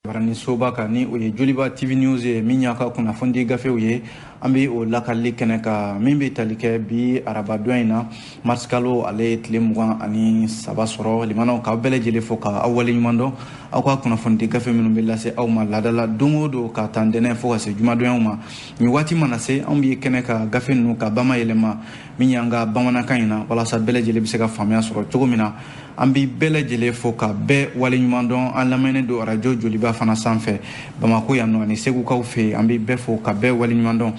Ni soba kan, ni o ye Joliba TV News ye, min y'a ka kunnafoni gafew ye, an bɛ o lakalili kɛnɛ kan, min bɛ tali kɛ bi arabadon in na, marisikalo ale ye tile 23 sɔrɔ. Limanaw, k'aw bɛɛ lajɛlen fo ka aw waleɲuman dɔn aw ka kunnafoni gafe minnu bɛ lase aw ma laadala don o don, ka taa ntɛnɛn fo ka se jumadonyaw ma. Nin waati mana se, anw bɛ kɛnɛ ka gafe ninnu ka bama yɛlɛma min y'an ka bamanankan in na, walasa bɛɛ lajɛlen bɛ se ka faamuya sɔrɔ cogo min na. An bɛ bɛɛ lajɛlen fo ka bɛɛ waleɲuman dɔn. An lamɛnnen don arajo Joliba fana sanfɛ Bamako yan nɔ ani Segukaw fɛ yen. An bɛ bɛɛ fo ka bɛɛ waleɲuman dɔn.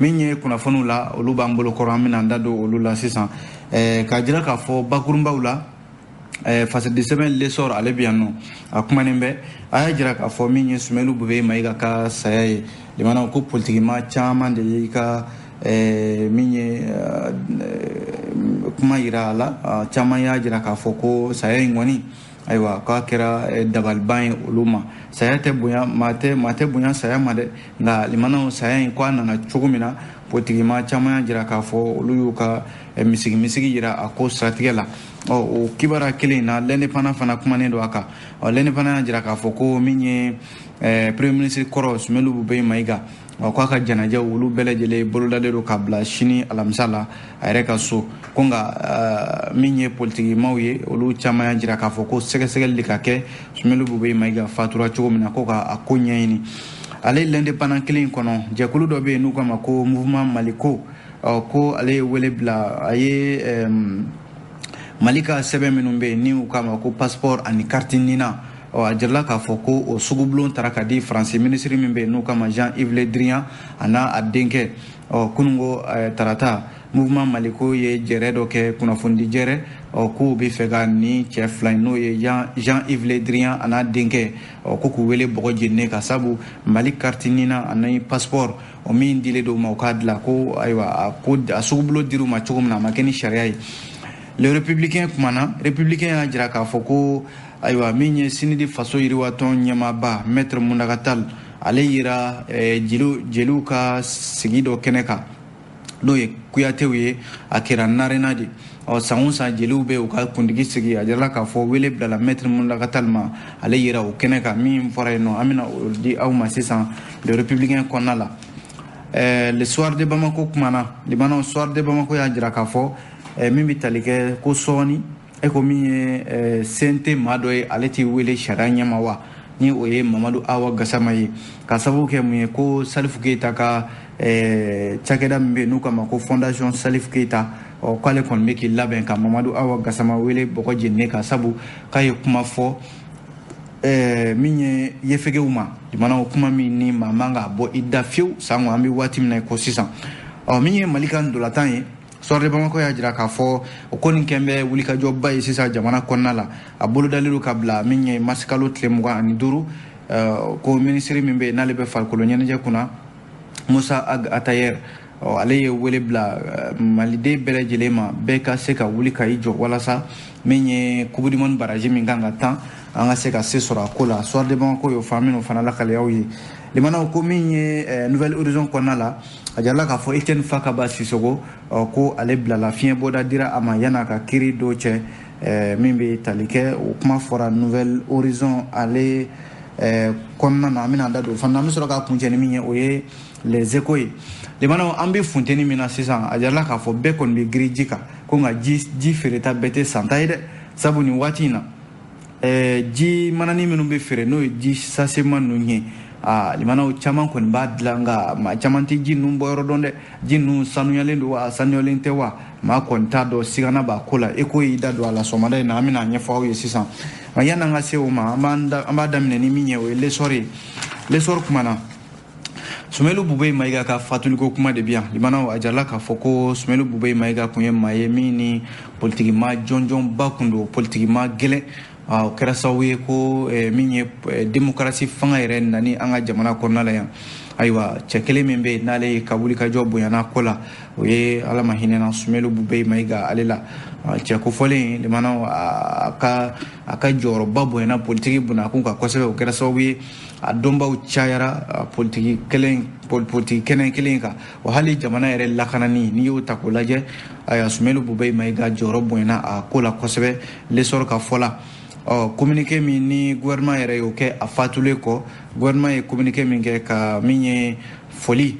Min ye kunnafoniw la, olu b'an bolo kɔrɔ, an bɛna an da don olu la sisan k'a jira k'a fɔ bakurunbaw la, fasidi sɛbɛn L'Essor, ale bɛ yan nɔ, a kumanen bɛ. A y'a jira k'a fɔ min ye Soumeylou Boubèye Maïga ka saya ye, limanaw, ko politikima caman de y'i ka min ye kuma yira a la. Caman y'a jira k'a fɔ ko saya in kɔni, ayiwa, k'a kɛra dabaliban ye olu ma. Saya tɛ bonya, maa tɛ, maa tɛ bonya saya ma dɛ. Nka limanaw, saya in ko a nana cogo min na, politikima caman y'a jira k'a fɔ olu y'u ka misigi misigi yira a ko siratigɛ la. Ɔ, o kibaruya kelen in na, L'Indépendant fana kumanen don a kan. Ɔ, L'Indépendant y'a jira k'a fɔ ko min ye premier ministre kɔrɔ Soumeylou Boubèye Maïga, ɔ, k'a ka janajaw, olu bɛɛ lajɛlen bolodalen don ka bila sini alamisa la a yɛrɛ ka so. Ko nka min ye politikimaw ye, olu caman y'a jira k'a fɔ ko sɛgɛsɛgɛli de ka kɛ Soumeylou Boubèye Maïga fatura cogo min na, ko ka a ko ɲɛɲini. Ale L'Indépendant kelen in kɔnɔ, jɛkulu dɔ bɛ yen n'u k'a ma ko Mouvement Maliko, ɔ, ko ale ye wele bila a ye Mali ka sɛbɛn minnu bɛ yen ni u k'a ma ko passeport ani carte NINA. Ɔ, a jirala k'a fɔ ko o sugubulon taara ka di Faransi minisiri min bɛ yen n'u k'a ma Jean-Yves Le Drian a n'a a denkɛ. Ɔ, kununko tarata, Mouvement Maliko ye jɛrɛ dɔ kɛ, kunnafonidi jɛrɛ. Ɔ, k'u bɛ fɛ ka nin cɛ fila in, n'o ye Jean-Yves Le Drian a n'a denkɛ, ɔ, ko k'u wele bɔgɔ jeninen kan, sabu Mali carte NINA ani passeport o min dilen don u ma u k'a dilan, ko ayiwa, a ko a sugubulon dir'u ma cogo min na, a ma kɛ ni sariya ye. Le Républicain kumana. Républicain y'a jira k'a fɔ ko ayiwa, min ye Sinidi Faso Yiriwatɔn ɲɛmaaba Maître Mountaga Tall, ale yira jeliw ka sigi dɔ kɛnɛ kan, n'o ye Kuyatew ye, a kɛra Narena de. Ɔ, san o san jeliw bɛ u ka kuntigi sigi. A jirala k'a fɔ wele bilala Maître Mountaga Tall ma, ale yira o kɛnɛ kan. Min fɔra yen nɔ, an bɛna o di aw ma sisan Le Républicain kɔnɔna la. Le Soir de Bamako kumana. Limanaw, Soir de Bamako y'a jira k'a fɔ min bɛ tali kɛ ko sɔɔni e ko min ye CNT maa dɔ ye, ale t'i wele sariya ɲɛma wa, ni o ye Mamadu Awa Gasama ye, ka sababu kɛ mun ye? Ko Salifu Keyita ka cakɛda min bɛ yen n'u k'a ma ko Fondation Salifu Keyita, ɔ, k'ale kɔni bɛ k'i labɛn ka Mamadu Awa Gasama wele bɔgɔ jeninen kan, sabu k'a ye kuma fɔ min ye yefegew ma. Jamana kuma min ni maa man k'a bɔ i da fiyewu sango an bɛ waati min na ko sisan. Ɔ, min ye Mali ka ndolantan ye, Soir de Bamako y'a jira k'a fɔ o ko nin kɛn bɛ wulikajɔba ye sisan jamana kɔnɔna la. A bolodalen don ka bila min ye marisikalo tile 25, ko minisiri min bɛ yen n'ale bɛ farikolo ɲɛnajɛ kunna, Musa Ag Atayer, ɔ, ale ye wele bila maliden bɛɛ lajɛlen ma, bɛɛ ka se ka wuli ka i jɔ walasa min ye Coupe du monde barrage min kan ka tan, an ka se ka se sɔrɔ a ko la. Soir de Bamako y'o fɔ, an bɛn'o fana lakale aw ye. Limanaw, ko min ye Nouvel Horizon kɔnɔna la, a jirala k'a fɔ Etienne Fakaba Sisoko, ɔ, ko ale bilala, fiɲɛ bɔda dira a ma yan'a ka kiiri dɔ cɛ min bɛ tali kɛ. O kuma fɔra Nouvel Horizon ale kɔnɔna na, an bɛna da don o fana na. An bɛ sɔrɔ k'a kuncɛ ni min ye, o ye Les Échos ye. Limanaw, an bɛ funteni min na sisan, a jirala k'a fɔ bɛɛ kɔni bɛ girin ji kan, ko nka ji feereta bɛɛ tɛ santa ye dɛ, sabu nin waati in na, ji manani minnu bɛ feere, n'o ye ji sasema ninnu ye, aa, limanaw, caman kɔni b'a dilan, nka maa caman tɛ ji ninnu bɔ yɔrɔ dɔn dɛ. Ji ninnu sanuyalen don wa, a sanuyalen tɛ wa, maa kɔni t'a dɔn, sigana b'a ko la. E ko y'i da don a la sɔgɔmada in na, an bɛna a ɲɛfɔ aw ye sisan. Nka yan'an ka se o ma, an b'a daminɛ ni min ye, o ye L'Essor ye. L'Essor kumana Soumeylou Boubèye Maïga ka fatuliko kuma de bi yan. Limanaw, a jirala k'a fɔ ko Soumeylou Boubèye Maïga kun ye maa ye min ni politikima jɔnjɔnba kun don, politikima gɛlɛn. O kɛra sababu ye ko min ye démocratie fanga yɛrɛ nani an ka jamana kɔnɔna la yan. Ayiwa, cɛ kelen min bɛ yen n'ale ye ka wulikajɔ bonyana ko la, o ye Ala ma hinɛna Soumeylou Boubèye Maïga ale la. Cɛ kofɔlen, limanaw, a ka jɔyɔrɔba bonyana politiki bunakun kan kosɛbɛ. O kɛra sababu ye a dɔnbaw cayara politiki kelen, politiki kɛnɛ kelen kan wa. Hali jamana yɛrɛ lakanani, n'i y'o ta k'o lajɛ, ayiwa, Soumeylou Boubèye Maïga jɔyɔrɔ bonyana a ko la kosɛbɛ. L'Essor ka fɔ la, Ɔ, communiqué min ni gouvernement yɛrɛ y'o kɛ a fatulen kɔ, gouvernement ye communiqué min kɛ ka min ye foli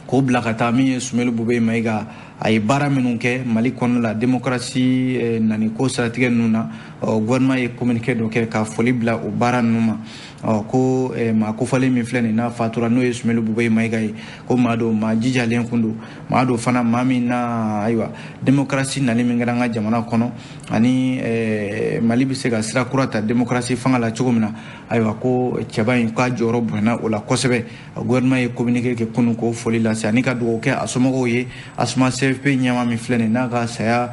k'o bila ka taa min ye Soumeylou Boubèye Maïga, a ye baara minnu kɛ Mali kɔnɔna la, démocratie nani ko siratigɛ ninnu na. Ɔ, gouvernement ye communiqué dɔ kɛ ka foli bila o baara ninnu ma. Ɔ, ko maa kofɔlen min filɛ nin n'a fatura, n'o ye Soumeylou Boubèye Maïga ye, ko maa don, maa jijalen kun don, maa don fana, maa min na, ayiwa, démocratie nali min kɛra an ka jamana kɔnɔ ani Mali bɛ se ka sira kura ta démocratie fanga la cogo min na, ayiwa, ko cɛba in k'a jɔyɔrɔ bonyana o la kosɛbɛ. Gouvernement ye communiqué kɛ kunun k'o foli lase ani ka dugawu kɛ a somɔgɔw ye. Asuma CFP ɲɛmaa min filɛ nin n'a ka saya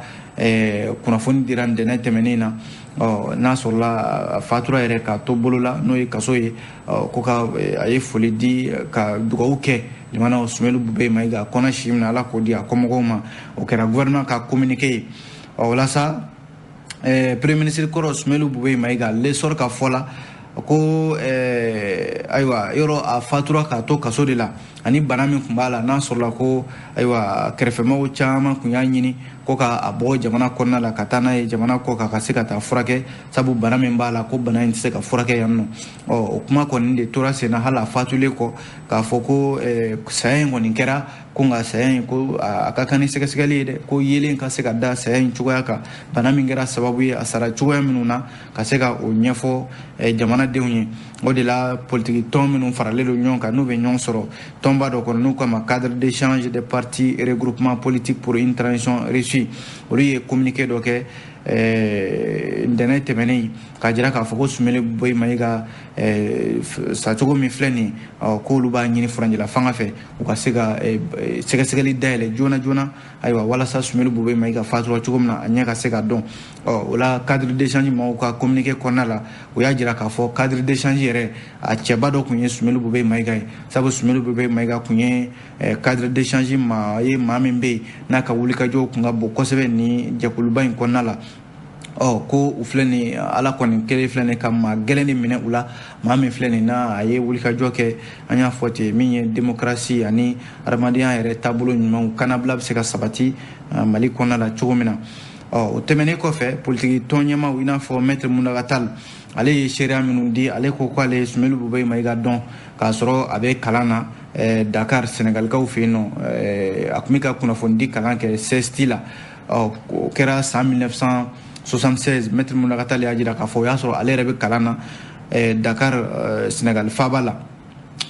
kunnafoni dira ntɛnɛn tɛmɛnen na, ɔ, n'a sɔrɔla a fatura yɛrɛ k'a to bolo la, n'o ye kaso ye, ɔ, ko ka a ye foli di ka dugawu kɛ jamana Soumeylou Boubèye Maïga kɔnɔ si min na, Ala k'o di a kɔmɔgɔw ma. O kɛra gouvernement ka communiqué ye. Ɔ, walasa premier ministre kɔrɔ Soumeylou Boubèye Maïga, L'Essor ka fɔ la ko ayiwa, yɔrɔ a fatura k'a to kaso de la ani bana min tun b'a la, n'a sɔrɔla ko, ayiwa, kɛrɛfɛmɔgɔw caman tun y'a ɲini ko ka a bɔ jamana kɔnɔna la ka taa n'a ye jamana kɔ kan ka se ka taa furakɛ, sabu bana min b'a la, ko bana in tɛ se ka furakɛ yan nɔ. Ɔ, o kuma kɔni de tora sen na hali a fatulen kɔ, k'a fɔ ko saya in kɔni kɛra ko, nka saya in ko a ka kan ni sɛgɛsɛgɛli ye dɛ, ko yelen ka se ka da saya in cogoya kan, bana min kɛra sababu ye a sara cogoya minnu na, ka se ka o ɲɛfɔ jamanadenw ye. O de la, politiki tɔn minnu faralen don ɲɔgɔn kan, n'u bɛ ɲɔgɔn sɔrɔ tɔnba dɔ kɔnɔ, n'u kama Cadre d'échange des partis et regroupement politique pour une transition réussie, olu ye communiqué dɔ kɛ ntɛnɛn tɛmɛnen k'a jira k'a fɔ ko Soumeylou Boubèye Maïga sacogo min filɛ nin ye, k'olu b'a ɲini furancɛla fanga fɛ u ka se ka sɛgɛsɛgɛli dayɛlɛ joona joona, ayiwa, walasa Soumeylou Boubèye Maïga fatura cogo min na, a ɲɛ ka se ka dɔn. Ɔ, o la, cadre d'échange maaw ka communiqué kɔnɔna la, u y'a jira k'a fɔ cadre d'échange yɛrɛ a cɛba dɔ tun ye Soumeylou Boubèye Maïga ye, sabu Soumeylou Boubèye Maïga tun ye cadre d'échange maa ye, maa min bɛ yen n'a ka wulikajɔw tun ka bon kosɛbɛ ni jɛkuluba in kɔnɔna la. Ɔ, ko u filɛ nin, Ala kɔni kelen filɛ nin ka maa gɛlɛn de minɛ u la, maa min filɛ nin n'a a ye wulikajɔ kɛ, an y'a fɔ ten, min ye démocratie ani adamadenya yɛrɛ taabolo ɲumanw kannabila bɛ se ka sabati Mali kɔnɔna la cogo min na. Ɔ, o tɛmɛnen kɔfɛ, politiki tɔn ɲɛmaaw, i n'a fɔ maître Mountaga Tall, ale ye seereya minnu di, ale ko k'ale ye Soumeylou Boubèye Maïga dɔn k'a sɔrɔ a bɛ kalan na Dakar, Sénégalikaw fɛ yen nɔ. A tun bɛ ka kunnafoni di kalan kɛ CESTI la. Ɔ, o kɛra san 1976. Maître Mountaga Tall y'a jira k'a fɔ o y'a sɔrɔ ale yɛrɛ bɛ kalan na Dakar, Sénégal faaba la.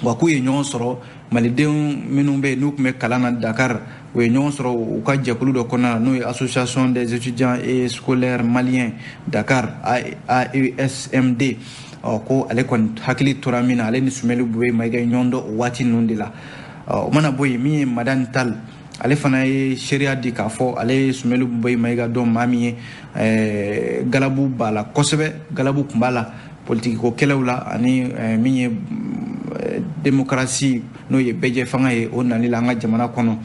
Wa k'u ye ɲɔgɔn sɔrɔ, malidenw minnu bɛ yen n'u tun bɛ kalan na Dakar, u ye ɲɔgɔn sɔrɔ u ka jɛkulu dɔ kɔnɔna la, n'o ye Association des étudiants et scolaires maliens Dakar, AESMD. Ɔ, ko ale kɔni hakili tora min na, ale ni Soumeylou Boubèye Maïga ye ɲɔgɔn dɔn o waati ninnu de la. Ɔ, o mana bɔ yen, min ye Madani Tall, ale fana ye seereya di k'a fɔ ale ye Soumeylou Boubèye Maïga dɔn maa min ye, galabu b'a la kosɛbɛ, galabu tun b'a la politiki ko kɛlɛw la ani min ye démocratie, n'o ye bɛɛjɛ fanga ye, o nali la an ka jamana kɔnɔ.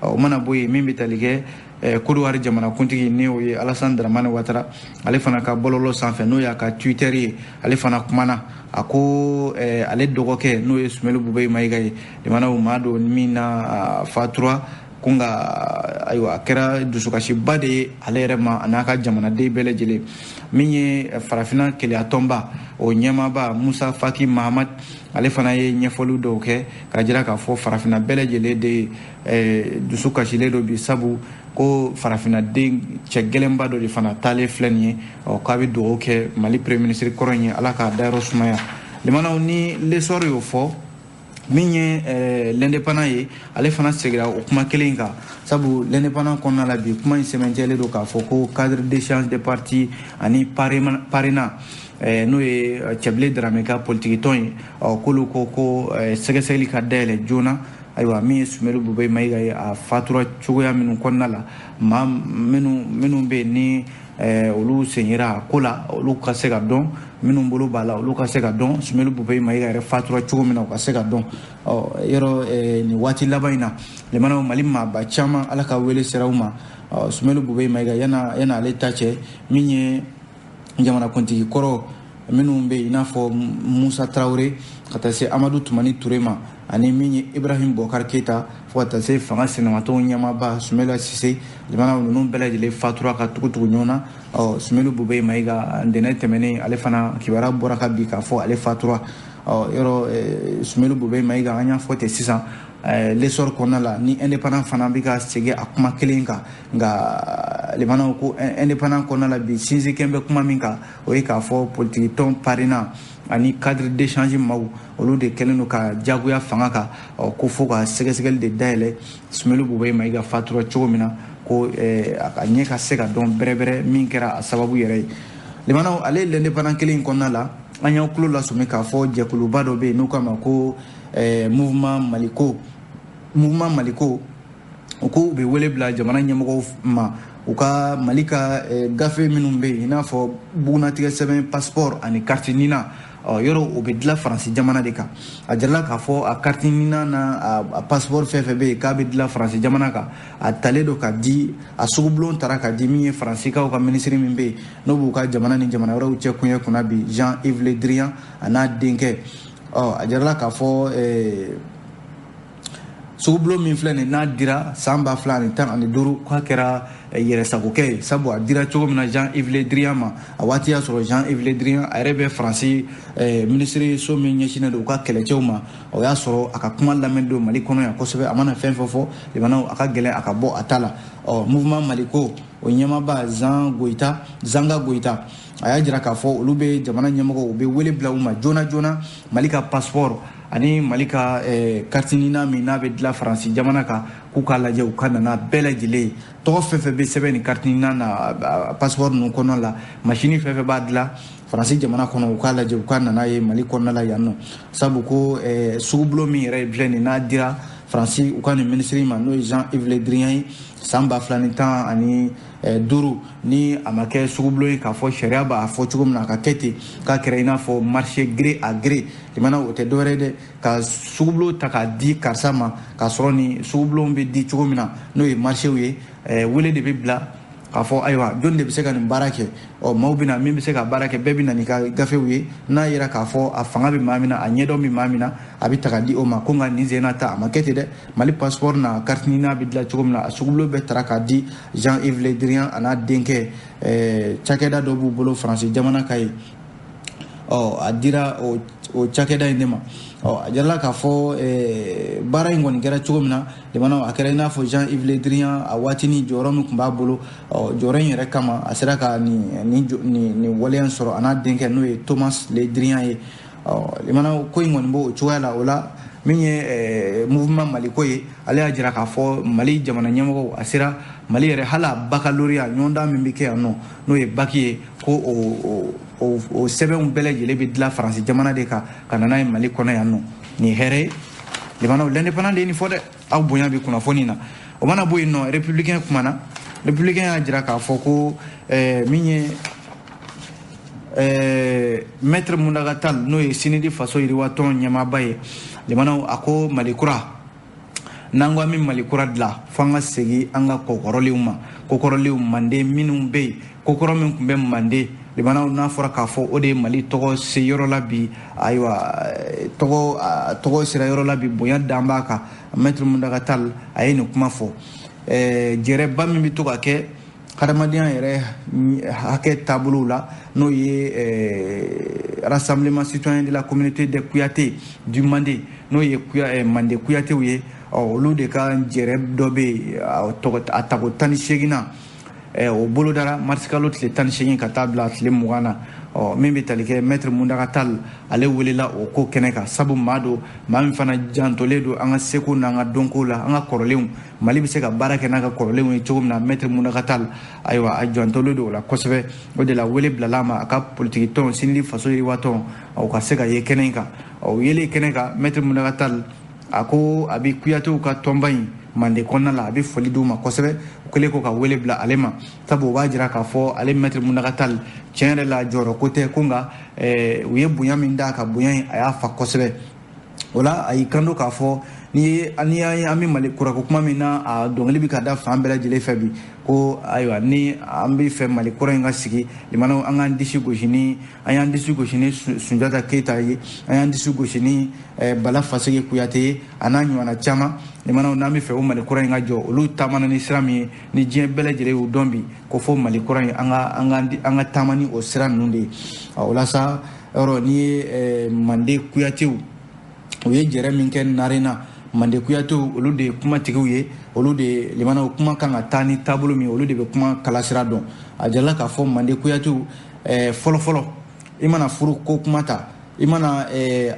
O mana bɔ yen, min bɛ tali kɛ Kodowari jamanakuntigi, ni o ye Alassane Dramane Ouattara, ale fana ka bɔlɔlɔ sanfɛ, n'o y'a ka Twitter ye, ale fana kumana. A ko ale dɔgɔkɛ, n'o ye Soumeylou Boubèye Maïga ye, jamanaw maa don min na fatura ko, nka ayiwa, a kɛra dusukasiba de ye ale yɛrɛ ma a n'a ka jamanaden bɛɛ lajɛlen. Min ye Farafinna Keleya Tɔnba o ɲɛmaaba Musa Faki Mahamad, ale fana ye ɲɛfɔliw dɔw kɛ k'a jira k'a fɔ farafinna bɛɛ lajɛlen de dusu kasilen don bi, sabu ko farafinnaden cɛ gɛlɛnba dɔ de fana taalen filɛ nin ye. Ɔ, k'a bɛ dugawu kɛ Mali premier ministre kɔrɔ in ye, Ala k'a dayɔrɔ sumaya. Limanaw ni L'Essor y'o fɔ. Min ye L'Indépendant ye, ale fana seginna o kuma kelen kan, sabu L'Indépendant kɔnɔna la bi, kuma in sɛmɛntiyalen don k'a fɔ ko cadre d'échange des partis ani PARENA, n'o ye Cɛbilen Darame ka politiki tɔn ye, ɔ, k'olu ko ko sɛgɛsɛgɛli ka dayɛlɛ joona, ayiwa, min ye Soumeylou Boubèye Maïga ye, a fatura cogoya minnu kɔnɔna la, maa minnu bɛ yen ni olu sen yera a ko la, olu ka se ka dɔn, minnu bolo b'a la, olu ka se ka dɔn, Soumeylou Boubèye Maïga yɛrɛ fatura cogo min na, o ka se ka dɔn. Ɔ, yɔrɔ nin waati laban in na, limanaw, Mali maaba caman, Ala ka wele sera u ma. Ɔ, Soumeylou Boubèye Maïga, yana ale ta cɛ, min ye jamanakuntigi kɔrɔ minnu bɛ yen i n'a fɔ Musa Tarawele ka taa se Amadu Tumani Ture ma ani min ye Ibrahim Bokar Keita fo ka taa se fanga sinamatɔnw ɲɛmaaba Sumela Sise limanaw ninnu bɛɛ lajɛlen fatura ka tugu-tugu ɲɔgɔn na. Ɔ Sumelu Bube Mayiga ntɛnɛn tɛmɛnen ale fana kibaruya bɔra ka bi k'a fɔ ale fatura. Ɔ yɔrɔ Sumelu Bube Mayiga an y'a fɔ ten sisan l'essor kɔnɔna la ni indépendant fana bɛ ka segin a kuma kelen kan nka limanaw ko indépendant kɔnɔna la bi sinsin kɛn bɛ kuma min kan o ye k'a fɔ politiki tɔn parina ani cadre d'échange maaw olu de kɛlen don ka jagoya fanga kan ɔ ko fo ka sɛgɛsɛgɛli de dayɛlɛ Sumelu Bube Mayiga fatura cogo min na ko a ka ɲɛ ka se ka dɔn bɛrɛbɛrɛ min kɛra a sababu yɛrɛ ye. Limanaw ale l'indépendant kelen in kɔnɔna la an y'aw tulo lasɔmi k'a fɔ jɛkuluba dɔ bɛ yen n'u k'a ma ko mouvement Maliko mouvement Maliko u ko u bɛ wele bila jamana ɲɛmɔgɔw ma u ka Mali ka gafe minnu bɛ yen i n'a fɔ bugunatigɛ sɛbɛn passeport ani carte NINA yɔrɔ o bɛ dilan Faransi jamana de kan. A jirala k'a fɔ a carte NINA na a passeport fɛn fɛn bɛ yen k'a bɛ dilan Faransi jamana kan a talen don ka di a sugubulon tara ka di min ye Faransikaw ka minisiri min bɛ yen n'o b'u ka jamana ni jamana wɛrɛw cɛ kuɲɛ kunna bi Jean-Yves Le Drian a n'a denkɛ. Ɔ a jirala k'a fɔ sugubulon min filɛ nin n'a dira san 2015 k'a kɛra yɛrɛsagokɛ ye sabu a dira cogo min na Jean-Yves Le Drian ma a waati y'a sɔrɔ Jean-Yves Le Drian a yɛrɛ bɛ Faransi minisiri so min ɲɛsinnen don u ka kɛlɛcɛw ma o y'a sɔrɔ a ka kuma lamɛn don Mali kɔnɔ yan kosɛbɛ a mana fɛn fɛn fɔ limanaw a ka gɛlɛn a ka bɔ a ta la. Ɔ mouvement Maliko o ɲɛmaaba Zanga Goyita a y'a jira k'a fɔ olu bɛ jamana ɲɛmɔgɔw u bɛ wele bila u ma joona joona Mali ka passeport ani Mali ka carte NINA min n'a bɛ dilan Faransi jamana kan k'u k'a lajɛ u ka nana bɛɛ lajɛlen ye tɔgɔ fɛn fɛn bɛ sɛbɛn nin carte NINA na passeport ninnu kɔnɔna la machine fɛn fɛn b'a dilan Faransi jamana kɔnɔ u k'a lajɛ u ka nana ye Mali kɔnɔna la yan nɔ sabu ko sugubulon min yɛrɛ filɛ nin n'a dira Faransi u ka nin minisiri ma n'o ye Jean-Yves Le Drian ye san 2015 ni a ma kɛ sugubulon ye k'a fɔ sariya b'a fɔ cogo min na a ka kɛ ten k'a kɛra i n'a fɔ marché gré à gré limana o tɛ dɔwɛrɛ ye dɛ ka sugubulon ta k'a di karisa ma k'a sɔrɔ ni sugubulon bɛ di cogo min na n'o ye marchéw ye wele de bɛ bila k'a fɔ ayiwa jɔn de bɛ se ka nin baara kɛ ɔ maaw bɛ na min bɛ se ka baara kɛ bɛɛ bɛ na n'i ka gafew ye n'a yera k'a fɔ a fanga bɛ maa min na a ɲɛdɔn bɛ maa min na a bɛ ta ka di o ma ko nka nin sen na ta a ma kɛ ten dɛ Mali passeport n'a carte NINA bɛ dilan cogo min na a sugubulon bɛɛ tara k'a di Jean-Yves Le Drian a n'a denkɛ cakɛda dɔ b'u bolo Faransi jamana ka ye ɔ a dira o cakɛda in de ma. Ɔ a jirala k'a fɔ baara in kɔni kɛra cogo min na limanaw a kɛra i n'a fɔ Jean-Yves Le Drian a waatinin jɔyɔrɔ min tun b'a bolo ɔ jɔyɔrɔ in yɛrɛ kama a sera ka nin waleya in sɔrɔ a n'a denkɛ n'o ye Thomas Le Drian ye. Ɔ limanaw ko in kɔni b'o cogoya la o la min ye mouvement Maliko ye ale y'a jira k'a fɔ Mali jamana ɲɛmɔgɔw a sera Mali yɛrɛ hali a baccalauréat ɲɔgɔndan min bɛ kɛ yan nɔ n'o ye bac ye ko o sɛbɛnw bɛɛ lajɛlen bɛ dilan Faransi jamana de kan ka na n'a ye Mali kɔnɔ yan nɔ nin ye hɛrɛ ye limanaw l'indépendant de ye nin fɔ dɛ aw bonya bɛ kunnafoni na. O mana bɔ yen nɔ républicain kumana républicain y'a jira k'a fɔ ko min ye maître Mountaga Tall n'o ye Sinidi Faso yiriwatɔn ɲɛmaaba ye limanaw a ko Mali kura n'an ko an bɛ Mali kura dilan fo an ka segin an ka kokɔrɔlenw ma kokɔrɔlenw Manden minnu bɛ yen kokɔrɔ min tun bɛ Manden limanaw n'a fɔra k'a fɔ o de ye Mali tɔgɔ se yɔrɔ la bi ayiwa tɔgɔ sera yɔrɔ la bi bonya dan b'a kan. Maître Mountaga Tall a ye nin kuma fɔ jɛrɛba min bɛ to ka kɛ hadamadenya yɛrɛ hakɛ taabolow la n'o ye rassemblement citoyen de la communauté des Kouyaté du Mandé n'o ye Mande Kouyatéw ye ɔ olu de ka jɛrɛ dɔ bɛ yen a tako 18nan o bolodara marisikalo tile 18 ka taa bila tile 20 na ɔ min bɛ tali kɛ maître Mountaga Tall ale welela o ko kɛnɛ kan sabu maa don maa min fana jantolen don an ka seko n'an ka dɔnko la an ka kɔrɔlenw Mali bɛ se ka baara kɛ n'a ka kɔrɔlenw ye cogo min na maître Mountaga Tall ayiwa a jantolen don o la kosɛbɛ o de la wele bilala a ma a ka politiki tɔn Sinidi Faso yiriwatɔn o ka se ka ye kɛnɛ in kan. O yelen kɛnɛ kan maître Mountaga Tall a ko a bɛ Kuyatew ka tɔnba in Mande kɔnɔna la a bɛ foli d'u ma kosɛbɛ u kɛlen ko ka wele bila ale ma sabu o b'a jira k'a fɔ ale maître Mountaga Tall tiɲɛ yɛrɛ la jɔyɔrɔ ko tɛ ko nka u ye bonya min d'a ka bonya in a y'a fa kosɛbɛ. O la a y'i kanto k'a fɔ ni y'a ye an bɛ Mali kurako kuma min na, a dɔnkili bɛ ka da fan bɛɛ lajɛlen fɛ bi, ko ayiwa ni an bɛ fɛ Mali kura in ka sigi, limanaw, an k'an disi gosi ni an y'an disi gosi ni Sunjata Keyita ye, an y'an disi gosi ni Bala Faseke Kuyate ye, a n'a ɲɔgɔnna caman. Limanaw, n'an bɛ fɛ o Mali kura in ka jɔ, olu taamana ni sira min ye ni diɲɛ bɛɛ lajɛlen y'o dɔn bi, ko fo Mali kura in an ka taama ni o sira ninnu de ye. O la sa, yɔrɔ n'i ye Mande Kuyatew, u ye jɛrɛ min kɛ Narena, Mande Kuyatew olu de ye kumatigiw ye, olu de limanaw kuma kan ka taa ni taabolo min, olu de bɛ kuma kalasira dɔn. A jirala k'a fɔ Mande Kuyatew fɔlɔ-fɔlɔ, i mana furu ko kuma ta, i mana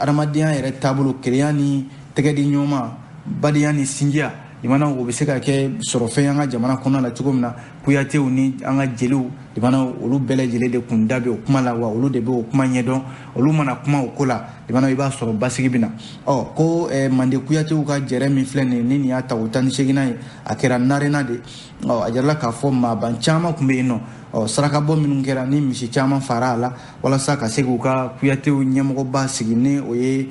adamadenya yɛrɛ taabolo, kelenya ni tɛgɛ di ɲɔgɔn ma, badenya ni sinjiya, limanaw, o bɛ se ka kɛ sɔrɔfɛn an ka jamana kɔnɔna la cogo min na, Kuyatew ni an ka jeliw, limanaw, olu bɛɛ lajɛlen de kun da bɛ o kuma la, wa olu de bɛ o kuma ɲɛdɔn. Olu mana kuma o ko la, limanaw, i b'a sɔrɔ basigi bɛ na. Ɔ ko Mande Kuyatew ka jɛrɛ min filɛ nin ye, ni nin y'a ta o 18nan ye, a kɛra Narena de. Ɔ a jirala k'a fɔ maaban caman tun bɛ yen nɔ. Ɔ sarakabɔ minnu kɛra ni misi caman fara a la walasa ka se k'u ka Kuyatew ɲɛmɔgɔba sigi, ni o ye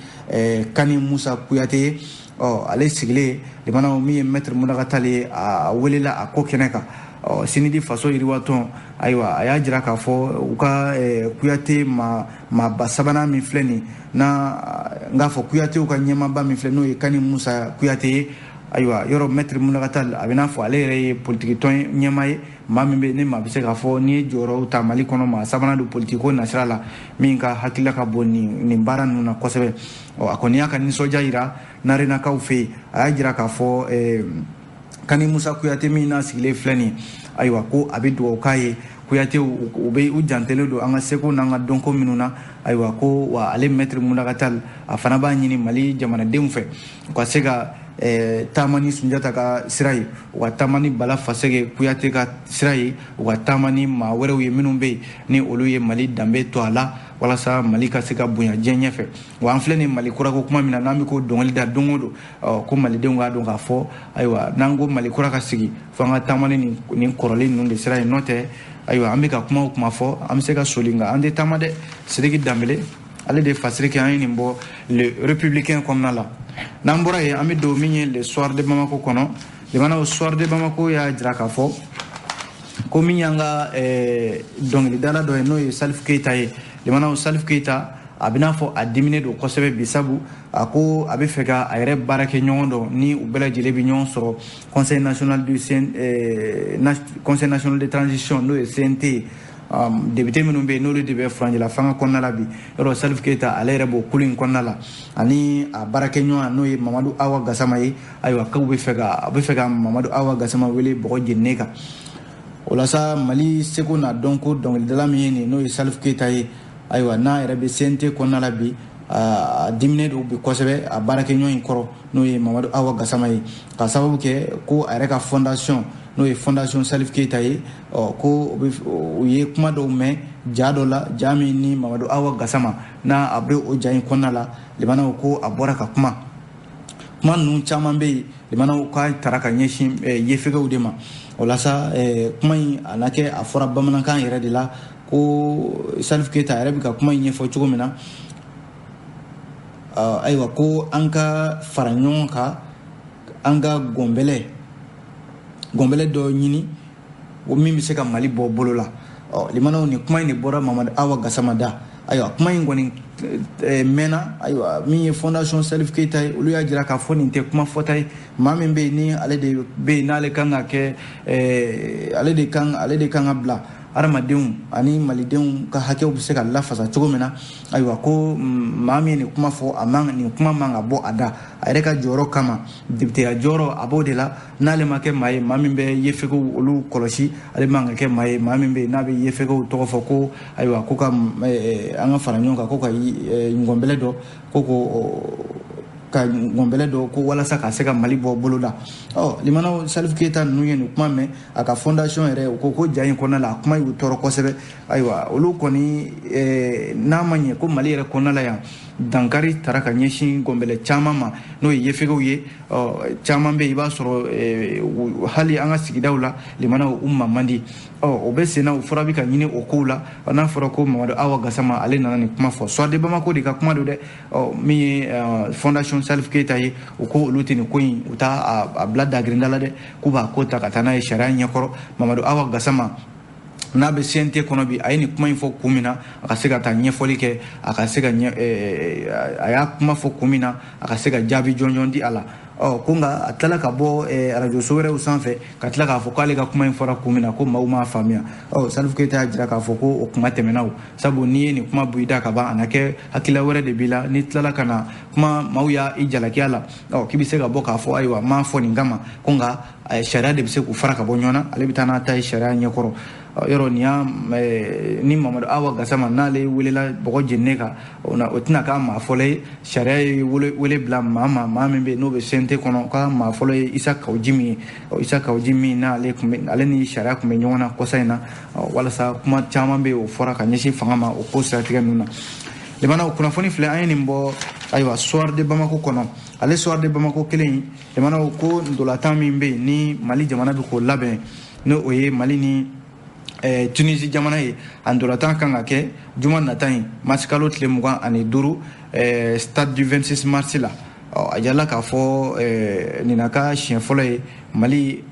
Kani Musa Kuyate ye. Ɔ ale sigilen, limanaw, min ye maître Mountaga Tall ye, a welela a ko kɛnɛ kan. Ɔ Sinidi Faso Yiriwatɔn, ayiwa, a y'a jira k'a fɔ u ka Kuyate maaba sabanan min filɛ nin na, n k'a fɔ Kuyatew ka ɲɛmaaba min filɛ, n'o ye Kani Musa Kuyate ye. Ayiwa, yɔrɔ maître Mountaga Tall, a bɛ n'a fɔ ale yɛrɛ ye politiki tɔn ɲɛmaa ye, maa min bɛ ni maa bɛ se k'a fɔ n'i ye jɔyɔrɔw ta Mali kɔnɔ, maa sabanan don politiki ko nasira la min ka hakilila ka bon nin baara ninnu na kosɛbɛ. Ɔ a kɔni y'a ka nisɔndiya jira Narenakaw fɛ yen. A y'a jira k'a fɔ Kani Musa Kuyate min n'a sigilen filɛ nin ye, ayiwa, ko a bɛ dugawu k'a ye. Kuyatew u bɛ u jantelen don an ka seko n'an ka dɔnko minnu na. Ayiwa, ko wa ale maître Mountaga Tall, a fana b'a ɲini Mali jamanadenw fɛ u ka se ka taama ni Sunjata ka sira ye, u ka taama ni Bala Faseke Kuyate ka sira ye, u ka taama ni maa wɛrɛw ye minnu bɛ yen ni olu ye Mali danbe to a la, walasa Mali ka se ka bonya diɲɛ ɲɛfɛ. Wa an filɛ nin Mali kurako kuma min na, n'an bɛ k'o dɔnkili da don o don, ko malidenw k'a dɔn k'a fɔ ayiwa n'an ko Mali kura ka sigi, fo an ka taama ni nin kɔrɔlen ninnu de sira ye. N'o tɛ, ayiwa, an bɛ ka kuma o kuma fɔ, an bɛ se ka soli, nka an tɛ taama dɛ. Sidiki Danbele, ale de fasiri kɛ, an ye nin bɔ Le Républicain kɔnɔna la. N'an bɔra yen, an bɛ don min ye Le Soir de Bamako kɔnɔ. Limanaw, Soir de Bamako y'a jira k'a fɔ ko min y'an ka dɔnkilidala dɔ ye, n'o ye Salif Keita ye. Limanaw, Salif Keita, a bɛ n'a fɔ a diminen don kosɛbɛ bi, sabu a ko a bɛ fɛ ka a yɛrɛ baara kɛ ɲɔgɔn dɔ ni u bɛɛ lajɛlen bɛ ɲɔgɔn sɔrɔ Conseil national de transition, n'o ye CNT ye. Député minnu bɛ yen, n'olu de bɛ furancɛla fanga kɔnɔna la bi, yɔrɔ Salif Keita ale yɛrɛ b'o kulu in kɔnɔna la, ani a baarakɛɲɔgɔn, n'o ye Mamadu Awa Gasama ye. Ayiwa, k'u bɛ fɛ ka a bɛ fɛ ka Mamadu Awa Gasama wele bɔgɔ jeninen kan. O la sa, Mali seko n'a dɔnko dɔnkilidala min ye nin, n'o ye Salif Keita ye, ayiwa, n'a yɛrɛ bɛ CNT kɔnɔna la bi, a diminen don bi kosɛbɛ a baarakɛɲɔgɔn in kɔrɔ, n'o ye Mamadu Awa Gasama ye, ka sababu kɛ ko a yɛrɛ ka fondation, n'o ye fondation Salif Keita ye, ɔ ko u ye kuma dɔw mɛn ja dɔ la, ja min ni Mamadu Awa Gasama n'a a bɛ o ja in kɔnɔna la. Limanaw, ko a bɔra ka kuma kuma ninnu caman bɛ yen, limanaw, k'a tara ka ɲɛsin yefegew de ma. O la sa, kuma in a na kɛ a fɔra bamanankan yɛrɛ de la, ko Salif Keita yɛrɛ bɛ ka kuma in ɲɛfɔ cogo min na, ayiwa, ko an ka fara ɲɔgɔn kan, an ka gɔnbɛlɛ dɔ ɲini min bɛ se ka Mali bɔ bolo la. Ɔ limanaw, nin kuma in de bɔra Mamadu Awa Gasama da. Ayiwa, kuma in kɔni mɛnna. Ayiwa, min ye fondation Salif Keita ye, olu y'a jira k'a fɔ nin tɛ kuma fɔta ye. Maa min bɛ yen ni ale de bɛ yen, n'ale kan ka kɛ ale de kan ka bila hadamadenw ani malidenw ka hakɛw bɛ se ka lafasa cogo min na, ayiwa, ko maa min ye nin kuma fɔ, a man nin kuma man ka bɔ a da a yɛrɛ ka jɔyɔrɔ kama. Députéya jɔyɔrɔ, a b'o de la. N'ale ma kɛ maa ye, maa min bɛ yefegew olu kɔlɔsi, ale man ka kɛ maa ye, maa min bɛ yen n'a bɛ yefegew tɔgɔ fɔ, ko ayiwa, ko ka an ka fara ɲɔgɔn kan, ko ka ŋɔnbɛlɛ dɔ, ko ka ŋɔnbɛlɛ dɔ, ko walasa ka se ka Mali bɔ bolo la. Ɔ limanaw, Salif Keita ninnu ye nin kuma mɛn a ka fondation yɛrɛ, u ko ko ja in kɔnɔna la, a kuma y'u tɔɔrɔ kosɛbɛ. Ayiwa, olu kɔni, n'a ma ɲɛ ko Mali yɛrɛ kɔnɔna la yan, Dankari taara ka ɲɛsin gɔnbɛlɛ caman ma, n'o ye yefegew ye. Caman bɛ yen, i b'a sɔrɔ hali an ka sigidaw la, limanaw, u ma man di. O bɛ senna, o fura bɛ ka ɲini o kow la. N'a fɔra ko Mamadu Awa Gasama, ale nana nin kuma fɔ. Soir de Bamako de ka kuma don dɛ. Min ye Fondation Salif Keita ye, u ko olu tɛ nin ko in, u t'a a bila dagirinda la dɛ, k'u b'a ko ta ka taa n'a ye sariya ɲɛkɔrɔ. Mamadu Awa Gasama n'a bɛ CNT kɔnɔ bi, a ye nin kuma in fɔ kun min na, a ka se ka taa ɲɛfɔli kɛ, a ka se ka ɲɛ, a y'a kuma fɔ kun min na, a ka se ka jaabi jɔnjɔn di a la. Ko nka a tilala ka bɔ arajo so wɛrɛw sanfɛ ka tila k'a fɔ k'ale ka kuma in fɔra kun min na, ko maaw m'a faamuya. Salif Keita y'a jira k'a fɔ ko o kuma tɛmɛna o, sabu n'i ye nin kuma bɔ i da ka ban, a na kɛ hakilila wɛrɛ de b'i la. N'i tilala ka na kuma, maaw y'a i jalakiya la, k'i bɛ se ka bɔ k'a fɔ ayiwa, n m'a fɔ nin kama, ko nka sariya de bɛ se k'u fara ka bɔ ɲɔgɔn na, ale bɛ taa n'a ta ye sariya ɲɛkɔrɔ. Yɔrɔ nin y'a ni Mamadu Awa Gasama n'ale welela bɔgɔ jeninen kan, o tɛna k'a maa fɔlɔ ye. Sariya ye wele bila maa ma, maa min bɛ yen n'o bɛ CNT kɔnɔ, k'a maa fɔlɔ ye Isa Kawu Jimi ye. Isa Kawu Jimi n'ale tun bɛ, ale ni sariya tun bɛ ɲɔgɔn na kɔsa in na, walasa kuma caman bɛ yen, o fɔra ka ɲɛsin fanga ma o ko siratigɛ ninnu na. Limanaw, kunnafoni filɛ, an ye nin bɔ ayiwa Soir de Bamako kɔnɔ. Ale Soir de Bamako kelen in, limanaw, ko ntolantan min bɛ yen ni Mali jamana bɛ k'o labɛn, n'o o ye Mali ni Tunisie jamana ye, a ntolantan kan ka kɛ juma nata in, marisikalo tile 25, stade du 26 mars la. A jirala k'a fɔ nin na ka siɲɛ fɔlɔ ye Mali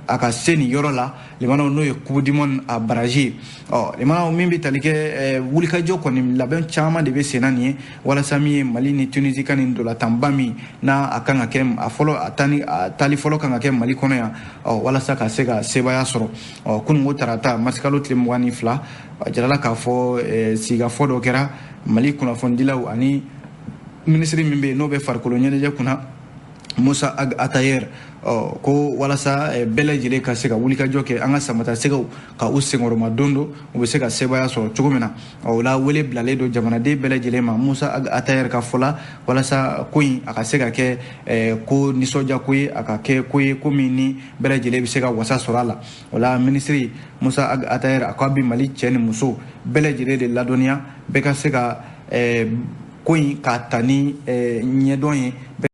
a ka se nin yɔrɔ la, limanaw, n'o ye Coupe du monde a barrage ye. Limanaw, min bɛ tali kɛ wulikajɔ kɔni, labɛn caman de bɛ sen na nin ye, walasa min ye Mali ni Tunisie ka nin ntolantanba min n'a a kan ka kɛ a fɔlɔ, a tani a taali fɔlɔ kan ka kɛ Mali kɔnɔ yan, walasa ka se ka sebaaya sɔrɔ. Kununko tarata, marisikalo tile 22, a jirala k'a fɔ sigikafɔ dɔ kɛra Mali kunnafonidilaw ani minisiri min bɛ yen n'o bɛ farikolo ɲɛnajɛ kunna, Musa Ag Atayer, ko walasa bɛɛ lajɛlen ka se ka wulikajɔ kɛ, an ka samata sɛgɛw ka u senkɔrɔma don don, u bɛ se ka sebaaya sɔrɔ cogo min na. O la, wele bilalen don jamanaden bɛɛ lajɛlen ma, Musa Ag Atayer ka fɔ la, walasa ko in a ka se ka kɛ ko nisɔndiya ko ye, a ka kɛ ko ye ko min ni bɛɛ lajɛlen bɛ se ka wasa sɔrɔ a la. O la, minisiri Musa Ag Atayer a ko a bɛ Mali cɛ ni muso bɛɛ lajɛlen de ladɔnniya, bɛɛ ka se ka ko in k'a ta ni ɲɛdɔn ye.